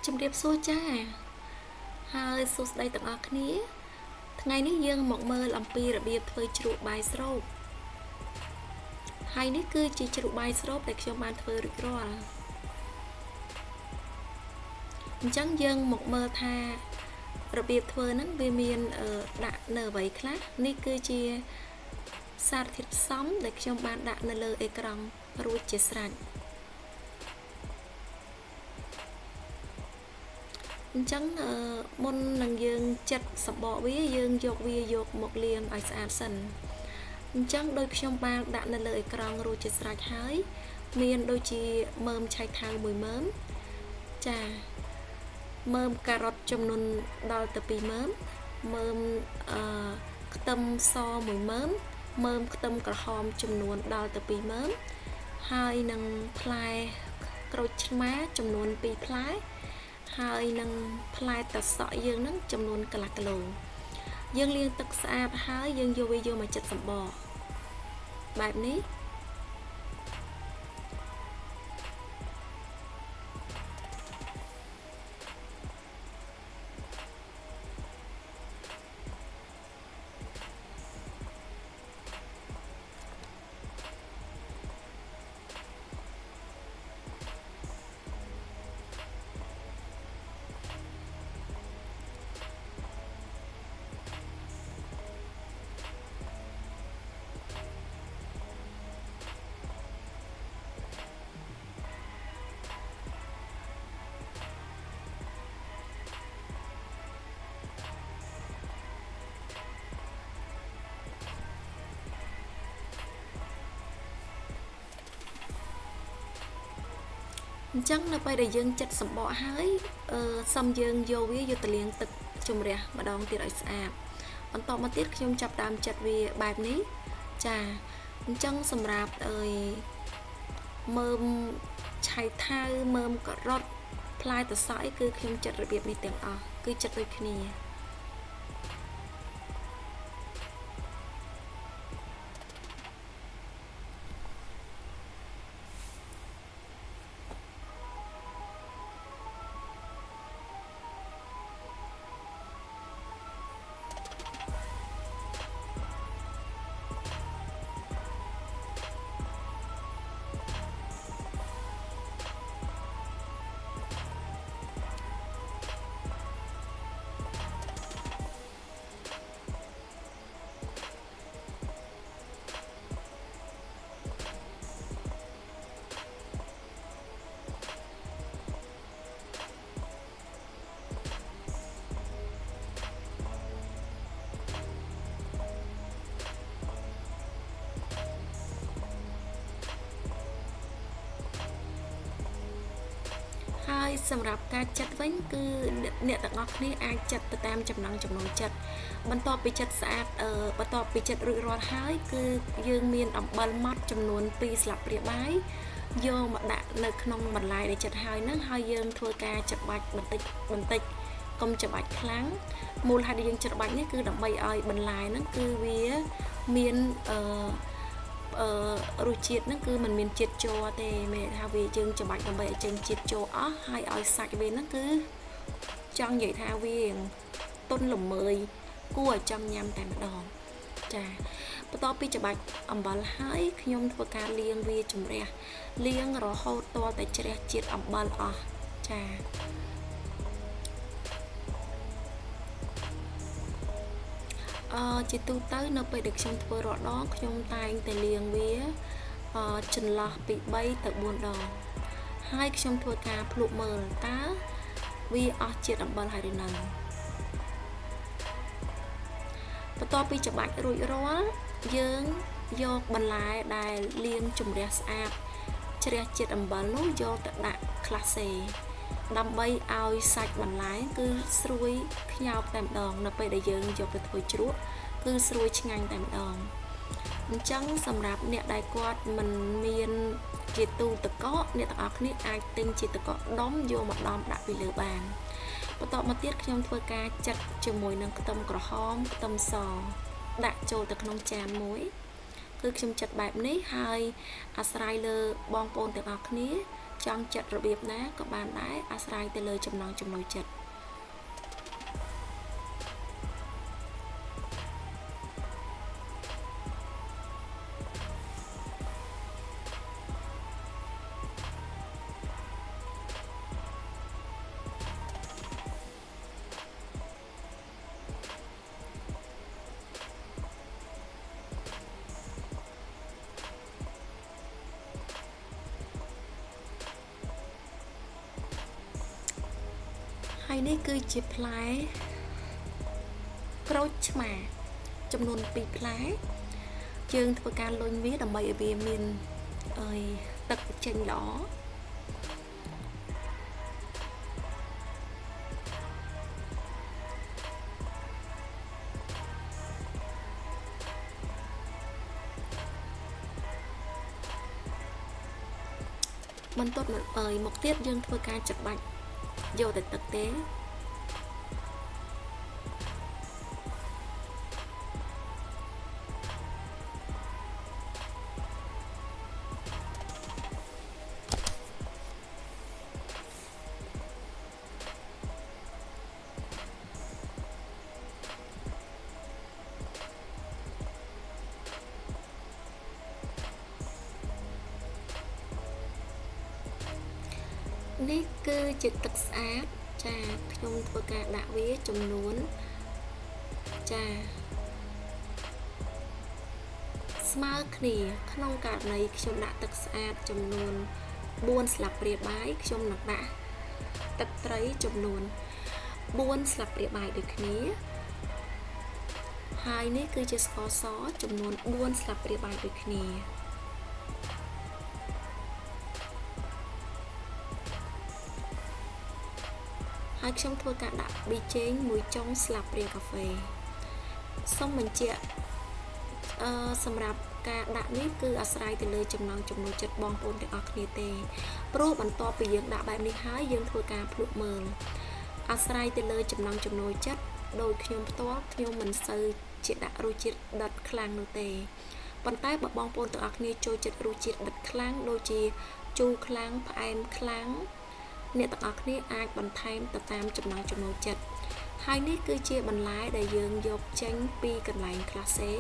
ជំរាបសួរចាហើយសួស្តីទាំងអស់គ្នាថ្ងៃនេះយើងមកមើលអំពីរបៀបធ្វើជ្រក់បាយស្រូបហើយនេះគឺជាជ្រក់បាយស្រូបដែលខ្ញុំបានធ្វើរួចរាល់អញ្ចឹងយើងមកមើលថារបៀបធ្វើហ្នឹងវាមានដាក់នៅអ្វីខ្លះនេះគឺជាសារធាតុផ្សំដែលខ្ញុំបានដាក់នៅលើអេក្រង់រួចជាស្រេចអញ្ចឹងមុននឹងយើងចិតសំបកវាយើងយកវាយកមកលាងឲ្យស្អាតសិនអញ្ចឹងដោយខ្ញុំបានដាក់នៅលើអេក្រង់រួចជាស្រេចហើយមានដូចជាមើមឆៃថៅមួយមើមចាមើមការ៉ុតចំនួនដល់ទៅ2មើមមើមខ្ទឹមសមួយមើមមើមខ្ទឹមក្រហមចំនួនដល់ទៅ2មើមហើយនឹងផ្លែក្រូចឆ្មាចំនួន2ផ្លែហើយនឹងផ្លែតសក់យើងនឹងចំនួនកន្លះគីឡូយើងលាងទឹកស្អាតហើយយើងយកវាយកមកចិតសំបកបែបនេះអញ្ចឹងនៅពេលដែលយើងចិតសំបកហើយសុំយើងយកវាយកទៅលាងទឹកជំរះម្ដងទៀតឲ្យស្អាតបន្តមកទៀតខ្ញុំចាប់ដើមចិតវាបែបនេះចាអញ្ចឹងសម្រាប់មើមឆៃថៅមើមការ៉ុតផ្លែតសក់អីគឺខ្ញុំចិតរបៀបនេះទាំងអស់គឺចិតដូចគ្នាហើយសម្រាប់ការចិតវិញគឺអ្នកទាំងអស់គ្នាអាចចិតទៅតាមចំណង់ចំណូលចិត្តបន្ទាប់ពីចិតស្អាតបន្ទាប់ពីចិតរួចរាល់ហើយគឺយើងមានអំបិលម៉ដ្ឋចំនួន2ស្លាបព្រាបាយយកមកដាក់នៅក្នុងបន្លែដែលចិតហើយហ្នឹងហើយយើងធ្វើការច្បាច់បន្តិចបន្តិចកុំច្បាច់ខ្លាំងមូលហេតុដែលយើងច្របាច់នេះគឺដើម្បីឲ្យបន្លែហ្នឹងគឺវាមានរសជាតិហ្នឹងគឺมันមានជាតិជ័រទេមានន័យថាវាយើងច្បាច់ដើម្បីឲ្យចេញជាតិជ័រអស់ហើយឲ្យសាច់វាហ្នឹងគឺចង់និយាយថាវាទន់ល្មើយគួរឲ្យចង់ញ៉ាំតែម្ដងចាបន្ទាប់ពីច្បាច់អំបិលហើយខ្ញុំធ្វើការលាងវាជំរះលាងរហូតទាល់តែជ្រះជាតិអំបិលអស់ចាជាទូទៅនៅពេលដែលខ្ញុំធ្វើរាល់ដងខ្ញុំតែងតែលាងវាចន្លោះពី3ទៅ4ដងហើយខ្ញុំធ្វើការភ្លក់មើលតើវាអស់ជាតិអំបិលហើយឬនៅបន្ទាប់ពីច្បាច់រួចរាល់យើងយកបន្លែដែលលាងជំរះស្អាតជ្រះជាតិអំបិលនោះយកទៅដាក់ក្លាសេដើម្បីឲ្យសាច់បន្លែគឺស្រួយខ្ញោបតែម្ដងនៅពេលដែលយើងយកទៅធ្វើជ្រក់គឺស្រួយឆ្ងាញ់តែម្ដងអញ្ចឹងសម្រាប់អ្នកដែលគាត់មិនមានជាទូទឹកកកអ្នកទាំងអស់គ្នាអាចទិញជាទឹកកកដុំយកមកដំដាក់ពីលើបានបន្តមកទៀតខ្ញុំធ្វើការចិតជាមួយនឹងខ្ទឹមក្រហមខ្ទឹមសដាក់ចូលទៅក្នុងចានមួយគឺខ្ញុំចិតបែបនេះហើយអាស្រ័យលើបងប្អូនទាំងអស់គ្នា ចង់ចិតរបៀបណាក៏បានដែរអាស្រ័យទៅលើចំណង់ចំណូលចិត្តហើយនេះគឺជាផ្លែក្រូចឆ្មាចំនួន2ផ្លែយើងធ្វើការលុញវាដើម្បីឲ្យវាមានទឹកចេញល្អបន្ទាប់មកទៀតយើងធ្វើការច្របាច់យកតែទឹកទេនេះគឺជាទឹកស្អាតចាខ្ញុំធ្វើការដាក់វាចំនួនចាស្មើគ្នាក្នុងករណីខ្ញុំដាក់ទឹកស្អាតចំនួន4ស្លាបព្រាបាយខ្ញុំនឹងដាក់ទឹកត្រីចំនួន4ស្លាបព្រាបាយដូចគ្នាហើយនេះគឺជាស្ករសចំនួន4ស្លាបព្រាបាយដូចគ្នាហើយខ្ញុំធ្វើការដាក់ប៊ីចេងមួយចុងស្លាបព្រាកាហ្វេសូមបញ្ជាក់សម្រាប់ការដាក់នេះគឺអាស្រ័យទៅលើចំណង់ចំណូលចិត្តបងប្អូនទាំងអស់គ្នាទេព្រោះបន្ទាប់ពីយើងដាក់បែបនេះហើយយើងធ្វើការភ្លក់មើលអាស្រ័យទៅលើចំណង់ចំណូលចិត្តដោយខ្ញុំផ្ទាល់ខ្ញុំមិនសូវជាដាក់រសជាតិដិតខ្លាំងនោះទេប៉ុន្តែបើបងប្អូនទាំងអស់គ្នាចូលចិត្តរសជាតិដិតខ្លាំងដូចជាជូរខ្លាំងផ្អែមខ្លាំងអ្នកទាំងអស់គ្នាអាចបន្ថែមទៅតាមចំណង់ចំណូលចិត្តហើយនេះគឺជាបន្លែដែលយើងយកចេញពីកន្លែងក្លាសេ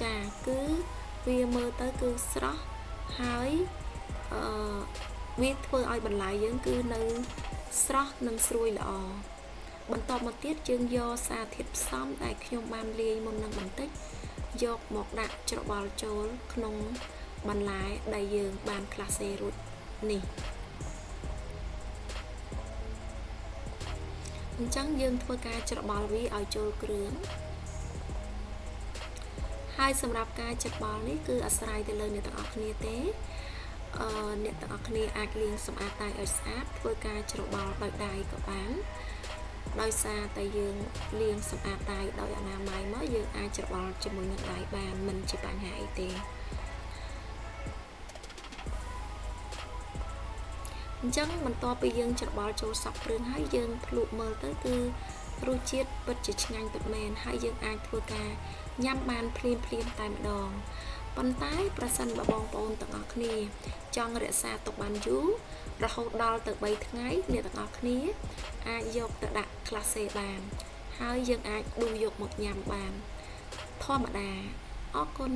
ចាគឺវាមើលទៅគឺស្រស់ហើយវាធ្វើឲ្យបន្លែយើងគឺនៅស្រស់និងស្រួយល្អបន្ទាប់មកទៀតយើងយកសារធាតុផ្សំដែលខ្ញុំបានលាយមុននឹងបន្តិចយកមកដាក់ច្របល់ចូលក្នុងបន្លែដែលយើងបានក្លាសេរួចនេះអញ្ចឹងយើងធ្វើការច្របល់វាឲ្យចូលគ្រឿងហើយសម្រាប់ការច្របល់នេះគឺអាស្រ័យទៅលើអ្នកទាំងអស់គ្នាទេអ្នកទាំងអស់គ្នាអាចលាងសម្អាតដៃឲ្យស្អាតធ្វើការច្របល់ដោយដៃក៏បានដោយសារតែយើងលាងសម្អាតដៃដោយអនាម័យមកយើងអាចច្របល់ជាមួយនឹងដៃបានមិនជាបញ្ហាអីទេអញ្ចឹងបន្ទាប់ពីយើងច្របល់ចូលសព្វគ្រឿងហើយយើងភ្លក់មើលទៅគឺរសជាតិពិតជាឆ្ងាញ់ពិតមែនហើយយើងអាចធ្វើការញ៉ាំបានភ្លាមៗតែម្ដងប៉ុន្តែប្រសិនបើបងប្អូនទាំងអស់គ្នាចង់រក្សាទុកបានយូររហូតដល់ទៅ3ថ្ងៃអ្នកទាំងអស់គ្នាអាចយកទៅដាក់ក្លាសេបានហើយយើងអាចដួសយកមកញ៉ាំបានធម្មតាអរគុណ